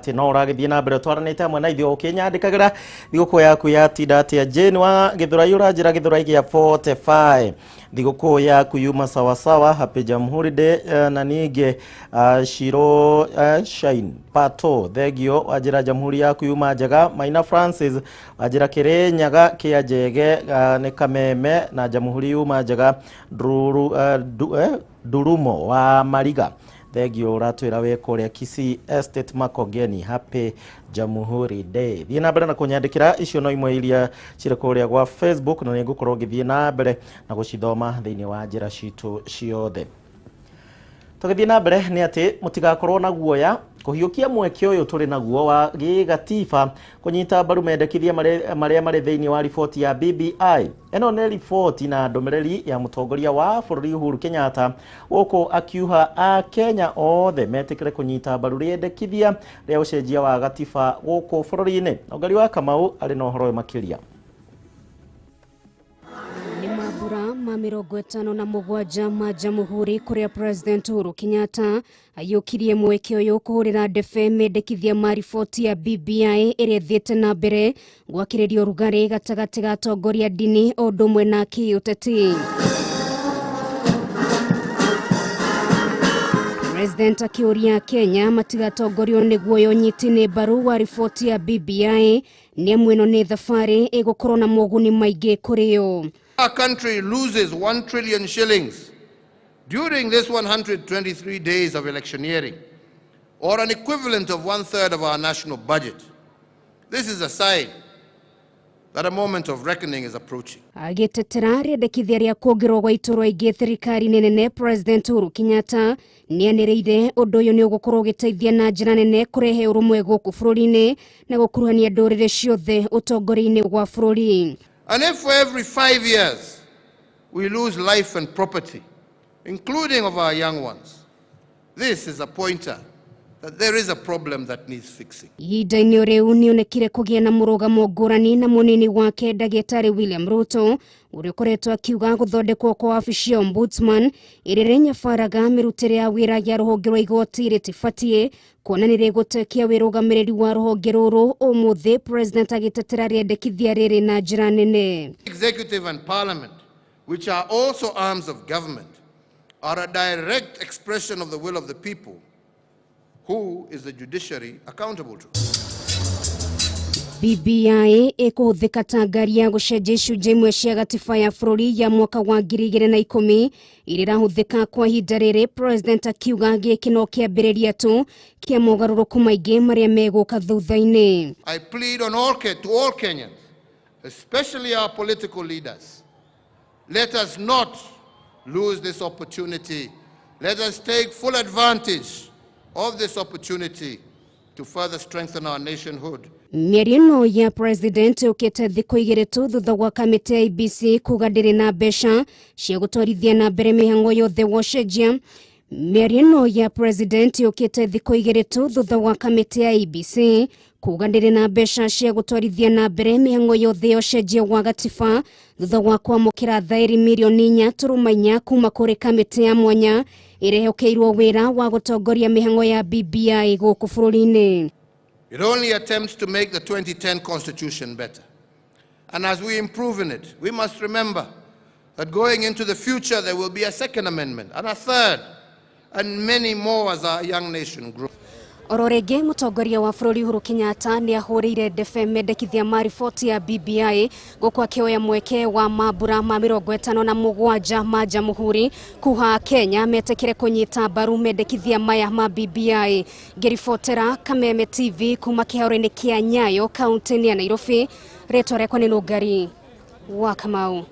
No ũragĩthiĩ na mbere ũtwaranĩte hamwe na ithuĩ ũkĩnyandĩkagĩra thigũkũ yaku ya tinda atĩa. Jane wa Gĩthũrai ũranjĩra Gĩthũrai gĩa 45 thigũkũ yaku yuma sawasawa, happy Jamhuri Day. Na ningĩ Shiro Shine Pato thengio wanjĩra Jamhuri yaku yuma njega. Maina Francis wanjĩra Kĩrĩnyaga kĩa Njege nĩ Kameme na Jamhuri yuma njega. Nduru, Ndurumo wa Mariga thengio ũratwĩra wĩ kũrĩa Kisii Estate Makongeni, happy Jamhuri Day. Thiĩ na mbere na kũnyandĩkĩra, icio no imwe iria cirĩ kũrĩa gwa Facebook na nĩ ngũkorwo ngĩthiĩ na mbere na gũcithoma thĩinĩ wa njĩra citũ ciothe. Tũgĩthiĩ na mbere nĩ atĩ mũtigakorwo na guoya kũhiũkia mweke ũyũ tũrĩ naguo wa gĩgatiba kũnyita mbaru mendekithia marĩa marĩ thĩinĩ wa riboti ya BBI. Ĩno nĩ riboti na ndũmĩrĩri ya mũtongoria wa bũrũri Uhuru Kenyatta gũkũ akiuha Akenya othe metĩkĩre kũnyita mbaru rĩendekithia rĩa ũcenjia wa gatiba gũkũ bũrũri-inĩ. Ũngari wa Kamau arĩ na ũhoro ũyũ makĩria. Nĩ mambura ma 57 ma Jamhuri kũrĩa President Uhuru Kenyatta aiyũkirie mweke ũyũ kũhũrĩra ndebe mendekithia ma riboti ya BBI ĩrĩa ĩthiĩte na mbere gwakĩrĩria ũrugarĩ gatagatĩ ga atongoria ndini o ũndũ ũmwe na kĩũteti. President akĩũria Kenya matigatongorio nĩ guoya ũnyiti-inĩ mbaru wa riboti ya BBI nĩ amu ĩno nĩ thabarĩ ĩgũkorwo na moguni maingĩ kũrĩ o. Our country loses 1 trillion shillings during this 123 days of electioneering, or an equivalent of 1/3 of our national budget. This is a sign that a moment of reckoning is approaching. Agĩtetera rĩendekithia rĩa kuongererwo gwa iturwa ingĩ thirikari-inĩ nene, President Uhuru Kenyatta nĩanĩrĩire ũndũ ũyũ nĩ ũgũkorwo ũgĩteithia na njĩra nene kũrehe ũrũmwe gũkũ bũrũri-inĩ na gũkuruhania ndũrĩrĩ ciothe ũtongoria-inĩ wa bũrũri. And if for every 5 years we lose life and property, including of our young ones, this is a pointer that there is a problem that needs fixing. Ihinda-inĩ rĩu nĩonekire kũgĩa na mũrũgamo ngũrani na mũnini wake ndagĩtarĩ William Ruto ũrĩa ũkoretwo akiuga gũthondekwo kwa wabici ya Ombudsman ĩrĩa ĩrĩnyabaraga mĩrutĩre ya wĩra ya rũhonge rwa igoti rĩtibatiĩ kuona nĩ rĩgũtekia wĩrũgamĩrĩri wa rũhonge rũrũ. Ũmũthĩ President agĩtetera rĩendekithia rĩrĩ na njĩra nene. Executive and Parliament, which are also arms of government, are a direct expression of the will of the people. Who is the judiciary accountable to? BBI ĩkũhũthĩka ta ngari ya gũcenjia icunjĩ imwe cia gatiba ya bũrũri ya mwaka wa 2010 iria ĩrahũthĩka kwa ihinda rĩrĩ, President akiuga gĩkĩ no kĩambĩrĩria tu kĩa mogarũrũku maingĩ marĩa megũka thutha-inĩ. I plead on all to all Kenyans, especially our political leaders, let us not lose this opportunity. Let us take full advantage of this opportunity to further strengthen our nationhood. Mĩario ĩno ya President yũkĩte thikũ igĩrĩ tu thutha wa kamĩtĩ ya IEBC kuga ndĩrĩ na mbeca cia gũtwarithia na mbere mĩhang'o yothe wa ũcenjia. Mĩario ĩno ya President yũkĩte thikũ igĩrĩ tu thutha wa kamĩtĩ ya IEBC kuga ndĩrĩ na mbeca cia gũtwarithia na mbere mĩhang'o yothe ya ũcenjia wa gatiba thutha wa kwamũkĩra thaĩri mirioni 4.4 kuma kũrĩ kamĩtĩ ya mwanya ĩrĩa wĩra wa gũtongoria mĩhang'o ya BBI gũkũ bũrũri-inĩ. It only attempts to make the 2010 Constitution better. And as we improve in it, we must remember that going into the future there will be a second amendment and a third and many more as our young nation grows. Oro rĩngĩ mũtongoria wa bũrũri Uhuru Kenyatta nĩ ahũrĩire ndebe mendekithia ma riboti ya BBI gũkũ akĩoya mweke wa mambura ma 57 ma Jamhuri kuha Kenya metĩkĩre kũnyita mbaru mendekithia maya ma BBI. Ngĩribotera Kameme TV kuma kĩharo-inĩ kĩa Nyayo kaunti-inĩ ya Nairobi, rĩtwa rĩakwa nĩ Nũngari wa Kamau.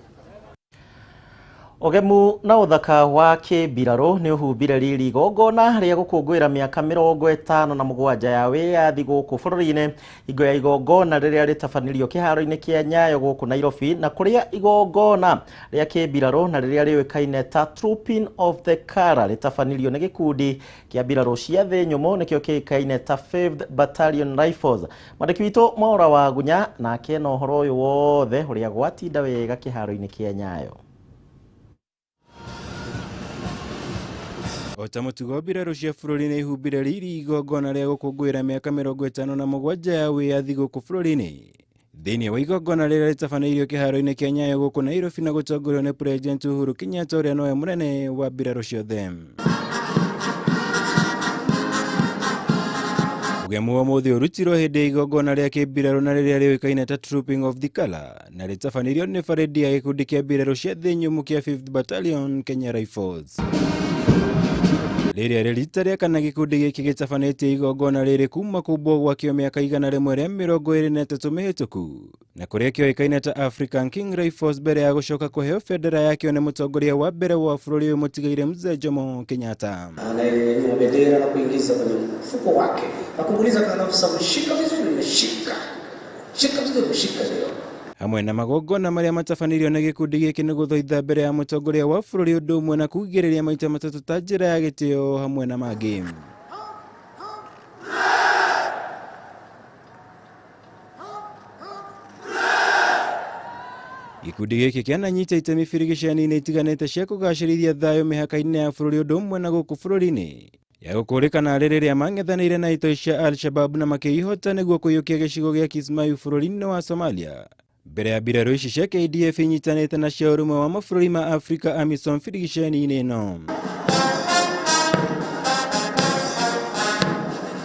Ũgemu na ũthaka wa kĩmbirarũ nĩ ũhumbire riri igongona rĩa gũkũngũĩra mĩaka 57 ya wĩyathi gũkũ bũrũri-inĩ hingo ya igongona rĩrĩa rĩtabanirio kĩharo-inĩ kĩa Nyayo gũkũ Nairobi na kũrĩa igongona rĩa kĩmbirarũ na rĩrĩa rĩũĩkaine ta Trooping of the Colour rĩtabanirio nĩ gĩkundi kĩa mbirarũ cia thĩ nyũmũ nĩkĩo kĩũĩkaine ta 5th Battalion Rifles. Mwandĩki witũ Mwaura wa Gunya nake na ũhoro ũyũ wothe ũrĩa gwatinda wega kĩharo-inĩ kĩa Nyayo. O ta mũtugo mbirarũ cia bũrũri nĩ ihumbire riri igongona rĩa gũkũngũĩra mĩaka 57 ya wĩyathi gũkũ bũrũri-inĩ. Thĩinĩ wa igongona rĩrĩa rĩtabanĩirio kĩharo-inĩ kĩa Nyayo gũkũ Nairobi na gũtongorio nĩ President Uhuru Kenyatta ũrĩa nowe mũnene wa mbirarũ ciothe. Ũgemu wa mũthĩ ũrutirwo hĩndĩ ya igongona rĩa kĩmbirarũ na rĩrĩa rĩũĩkaine ta Trooping of the Colour na rĩtabanĩirio nĩ barĩndi ya gĩkundi kĩa mbirarũ cia thĩ nyũmũ kĩa 5th Battalion Kenya Rifles. Rĩrĩa rĩ rita rĩa kana gĩkundi gĩkĩ gĩtabanĩtie igongona rĩrĩ kuma kũmbwo gwakĩo mĩaka 123 mĩhĩtũku na kũrĩa kĩoĩkaine ta African King Rifles mbere ya gũcoka kũheo bendera yakĩo nĩ mũtongoria wa mbere wa bũrũri ũyũ mũtigaire Mzee Jomo Kenyatta. Anayenyanyua bendera na kuingiza kwenye mfuko wake na kumuuliza kana afisa, mshika vizuri, mshika shika vizuri, mshika ndio. Hamwe na magongona marĩa matabanĩirio nĩ gĩkundi gĩkĩ nĩ gũthoitha mbere ya mũtongoria wa bũrũri ũndũ ũmwe na kugĩrĩria maita matatũ ta njĩra ya gĩtĩo hamwe na mangĩ. Gĩkundi gĩkĩ kĩananyita itemi birigicani-inĩ itiganĩte cia kũgacĩrithia thayũ mĩhaka-inĩ ya bũrũri ũndũ ũmwe na gũkũ bũrũri-inĩ ya gũkũrĩkana rĩrĩ rĩrĩa mang'ethanĩire na itoi cia Al-Shabab na makĩihota nĩguo kũiyũkia gĩcigo gĩa Kismayu bũrũri-inĩ wa Somalia. Mbere ya mbirarũ ici cia KDF inyitanĩte na cia ũrũmwe wa mabũrũri ma Afrika AMISOM birigicani-inĩ ĩno.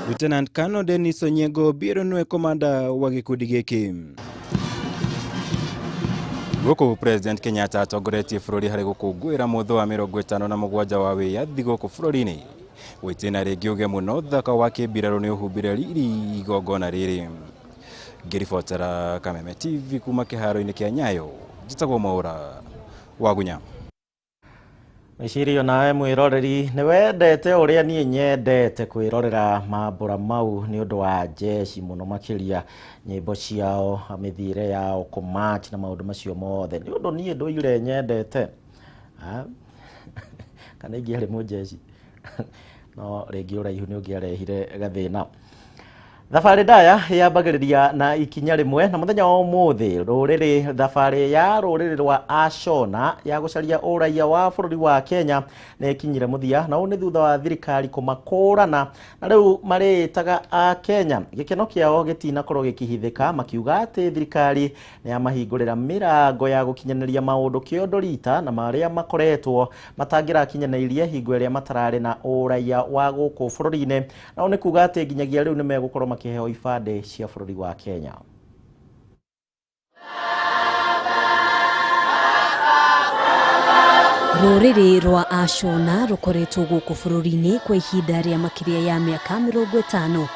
Lieutenant Colonel Dennis Onyango Obiero nĩwe komanda wa gĩkundi gĩkĩ. Gũkũ President Kenyatta atongoretie bũrũri harĩ gũkũngũĩra mũthĩ wa 57 wa wĩyathi gũkũ bũrũri-inĩ. Gwĩtĩna rĩngĩ ũgemu na ũthaka wa kĩmbirarũ nĩ ũhumbire riri igongona rĩrĩ. Ngĩribotera Kameme TV kuma kĩharo-inĩ kĩa Nyayo, njĩtagwo Mwaũra Wagunya. Mecirio nawe mwĩroreri nĩ wendete ũrĩa niĩ nyendete kwĩrorera mambũra mau nĩ ũndũ wa jeshi mũno makĩria nyĩmbo ciao mĩthiĩre yao kũmatch na maũndũ macio mothe nĩ ũndũ niĩ ndũire nyendete kana ingĩarĩ mũjeshi no rĩngĩ ũraihu nĩ ũngĩarehire gathĩna. Thabarĩ ndaya yambagĩrĩria na ikinya rĩmwe na mũthenya wa ũmũthĩ rũrĩrĩ thabarĩ ya rũrĩrĩ rwa Ashona ya gũcaria ũraiya wa bũrũri wa Kenya nĩ ĩkinyire mũthia na ũũ nĩ thutha wa thirikari kũmakũrana na rĩu marĩĩtaga a Kenya. Gĩkeno kĩao gĩtinakorwo gĩkĩhithĩka makiuga atĩ thirikari nĩ yamahingũrĩra mĩrango ya gũkinyanĩria maũndũ kĩondo rita na marĩa makoretwo matangĩrakinyanĩirie hingo ĩrĩa matararĩ na ũraiya wa gũkũ bũrũri-inĩ na ũũ nĩ kuga atĩ nginyagia rĩu nĩ megũkorwo makĩheo ibandĩ cia bũrũri wa Kenya. Rũrĩrĩ rwa Ashona rũkoretwo gũkũ bũrũri-inĩ kwa ihinda rĩa makĩria ya mĩaka 50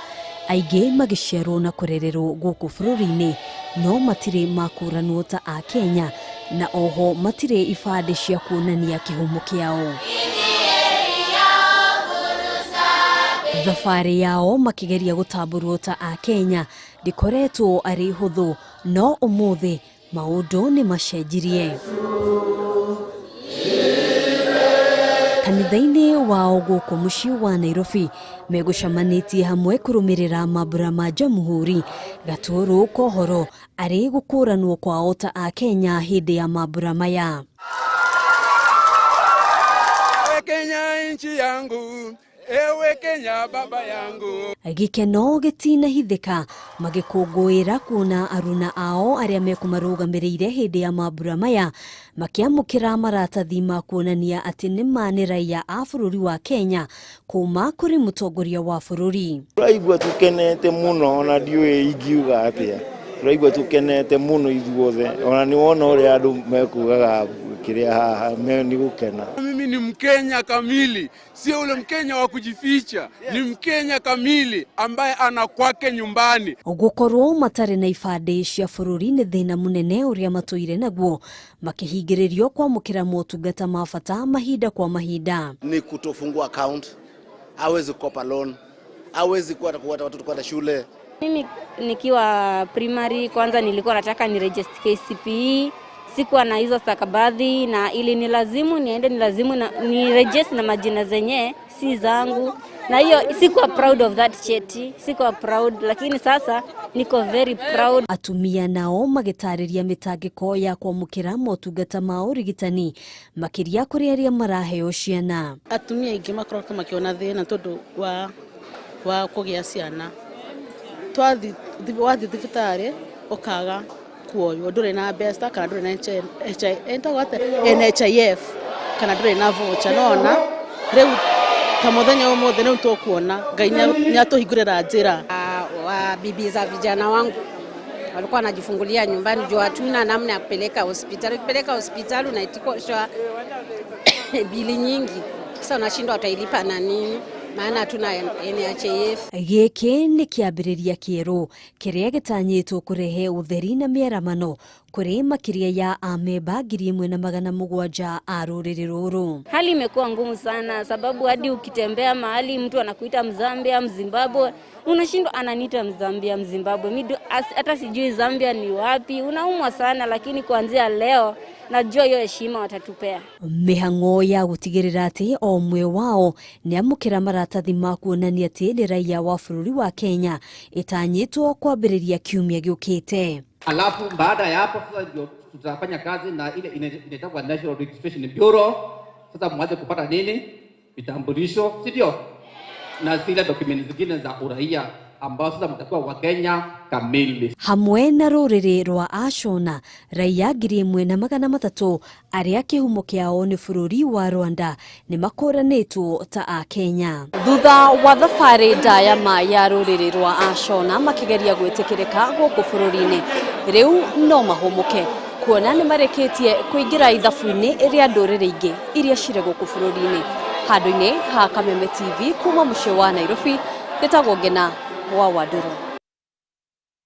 aingĩ magĩciarwo na kũrererwo gũkũ bũrũri-inĩ no matirĩ makũranwo ta a Kenya na oho matirĩ ibandĩ cia kuonania kĩhumo kĩao. Thabarĩ yao makĩgeria gũtambũrwo ta a Kenya ndĩkoretwo arĩ hũthũ no ũmũthĩ maũndũ nĩ macenjirie. Kanitha-inĩ wao gũkũ mũciĩ wa Nairobi megũcemanĩtie hamwe kũrũmĩrĩra mambũra ma Jamhuri gatũrũ kohoro arĩ gũkũranwo kwao ta a Kenya hĩndĩ ya mambũra maya. Kenya nchi yangu, ewe Kenya baba yangu. Gĩkeno gĩtinahithĩka magĩkũngũĩra kuona aruna ao arĩa mekũmarũgamĩrĩire hĩndĩ ya mambũra maya makĩamũkĩra maratathi ma kuonania atĩ nĩ ma nĩ raia a bũrũri wa Kenya kuma kũrĩ mũtongoria wa bũrũri. Tũraigua tũkenete mũno ona ndiũĩ ingiuga atĩa. Tũraigua tũkenete mũno ithuothe ona nĩ wona ũrĩa andũ mekugaga kĩrĩa haha nĩ gũkena. Mimi ni Mkenya kamili, sio ule Mkenya wa kujificha, ni Mkenya kamili ambaye ana kwake nyumbani. Gũkorwo matarĩ na ibandĩ cia bũrũri nĩ thĩna mũnene ũrĩa matũire naguo makĩhingĩrĩrio kwamũkĩra motungata ma bata mahinda kwa mahinda. Ni kutofungua account, hawezi kukopa loan, hawezi kuwa watoto kwenda shule. Mimi nikiwa primary kwanza nilikuwa nataka ni register KCPE. Sikuwa na hizo stakabadhi na ili nilazimu niende nilazimu na niregister na majina zenye si zangu, na hiyo sikuwa proud of that cheti, sikuwa proud, lakini sasa niko very proud. Atumia nao magĩtarĩria mĩtangĩko ya kwamũkĩra motungata ma ũrigitani makĩria kũrĩ arĩa maraheo ciana. Atumia aingĩ makoretwo makĩona thĩna tondũ wa kũgĩa ciana. Wathiĩ thibitarĩ ũkaga kuoywo, ndũrĩ na mbeca kana ndũrĩ na NHIF kana ndũrĩ na voucher. Nona rĩu ta mũthenya ũmũthĩ rĩu tũkuona Ngai nĩatũhingũrĩra njĩra. Wa bibi za vijana wangu walikuwa wanajifungulia nyumbani juu hatuna namna ya kupeleka hospitali. Ukipeleka hospitali unaitishwa bili nyingi, sasa unashindwa utailipa na nini, maana hatuna NHIF. Gĩkĩ nĩ kĩambĩrĩria kĩerũ kĩrĩa gĩtanyĩtwo kũrehe ũtheri na mĩaramano kũrĩ makĩria ya amemba 1700 a rũrĩrĩ rũrũ. Hali imekuwa ngumu sana, sababu hadi ukitembea mahali mtu anakuita Mzambia, Mzimbabwe, unashindwa ananiita Mzambia, Mzimbabwe, mimi hata sijui Zambia ni wapi. Unaumwa sana, lakini kuanzia leo najua hiyo heshima watatupea. Mĩhang'o ya gũtigĩrĩra atĩ o ũmwe wao nĩamũkĩra maratathi ma kuonania atĩ nĩ raia wa bũrũri wa Kenya ĩtanyĩtwo kwambĩrĩria kiumia gĩũkĩte. Alafu baada ya hapo sasa ndio tutafanya kazi na ile inaitwa National Registration Bureau. Sasa mwanze kupata nini? Vitambulisho, si ndio? Na zile documents zingine za uraia ambao sasa mtakuwa wa Kenya kamili. Hamwe na rũrĩrĩ rwa Ashona raia 1300 arĩa kĩhumo kĩao nĩ bũrũri wa Rwanda nĩ makũranĩtwo ta a Kenya. Thutha wa thabarĩ ndaya ma ya rũrĩrĩ rwa Ashona makĩgeria gwĩtĩkĩrĩka gũkũ bũrũri-inĩ, rĩu no mahũmũke kuona nĩ marĩkĩtie kũingĩra ithabu-inĩ rĩa ndũrĩrĩ ingĩ iria cirĩ gũkũ bũrũri-inĩ. Handũ-inĩ ha Kameme TV kuma mũciĩ wa Nairobi, gĩtagwo Ngena wa Wandũrũ.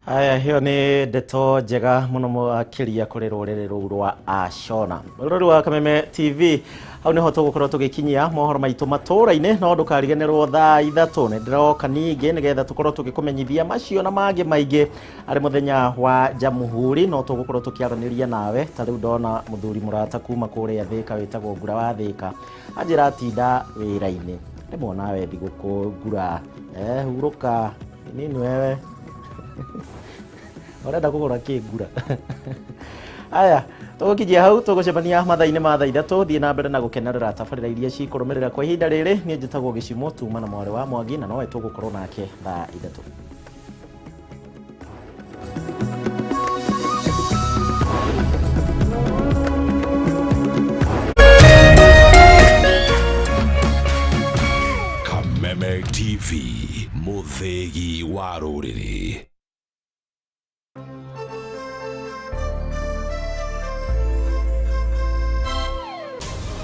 Haya, hiyo nĩ ndeto njega mũno makĩria kũrĩ rũrĩrĩ rũu rwa Ashona. Rũrĩrĩ rwa Kameme TV, hau nĩho tũgũkorwo tũgĩkinyia mohoro maitũ matũra-inĩ, no ndũkariganĩrwo thaa 3 nĩ ndĩroka ningĩ nĩgetha tũkorwo tũgĩkũmenyithia macio na mangĩ maingĩ arĩ mũthenya wa Jamhuri. No tũgũkorwo tũkĩaranĩria nawe. Ta rĩu ndona mũthuri mũrata kuma kũrĩa Thĩka wĩtagwo Ngura wa Thĩka, anjĩra atinda wĩra-inĩ. Rĩmwe nawe thigũkũ Ngura, hurũka nini wewe urenda kũgũra kĩ Ngura? Aya, tũgũkinyia hau, tũgũcemania mathaa-inĩ ma thaa 3. Thiĩ na mbere na gũkenerera tabarĩra iria cikũrũmĩrĩra kwa ihinda rĩrĩ. Niĩ njĩtagwo Gĩcimo tuma na mwarĩ wa Mwangi, na nowe tũgũkorwo nake thaa 3. Kameme TV, mũthĩgi wa rũrĩrĩ.